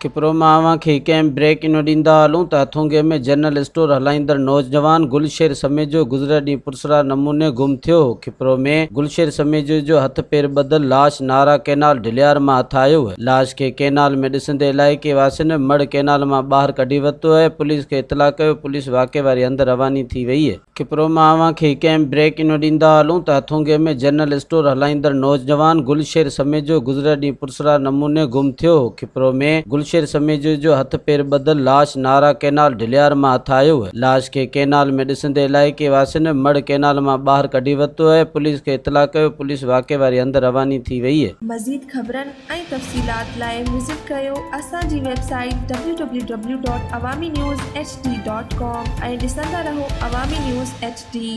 کپرو مان اوهان کي هڪ اهم بريڪ انو ڏيندا هلون ته هٿونگي ۾ جنرل اسٽور هلائيندڙ نوجوان گلشير سميجو گذريل ڏينهن پرسرار نموني گم ٿيو هو. کپرو ۾ گلشير سميجو جو هٿ پير ٻڌل لاش نارا ڪئنال ڍليار مان هٿ آيو. لاش کي ڪئنال ۾ ڏسندي علائقي واسين مڙهه ڪئنال مان ٻاهر ڪڍي ورتو ۽ پوليس کي اطلاع ڪيو، پوليس واقعي واري هنڌ رواني ٿي وئي. کپرو مان اوهان کي هڪ اهم بريڪ انو ڏيندا هلون ته هٿونگي ۾ جنرل اسٽور هلائيندڙ نوجوان گلشير سميجو گذريل ڏينهن پرسرار نموني گم ٿيو هو. کپرو ۾ گلشير سميجو جو هٿ پير ٻڌل لاش نارا ڪئنال ڍليار مان هٿ آيو. لاش کي ڪئنال ۾ ڏسندي علائقي واسين مڙهه ڪئنال مان ٻاهر ڪڍي ورتو ۽ پوليس کي اطلاع ڪيو، پوليس واقعي واري هنڌ رواني ٿي وئي. مزيد خبرن ۽ تفصيلات لاء وزٽ ڪريو اسان جي website W W W dot Awami news H D dot com ۽ ڏسندا رهو عوامي نيوز ايڇ ڊي.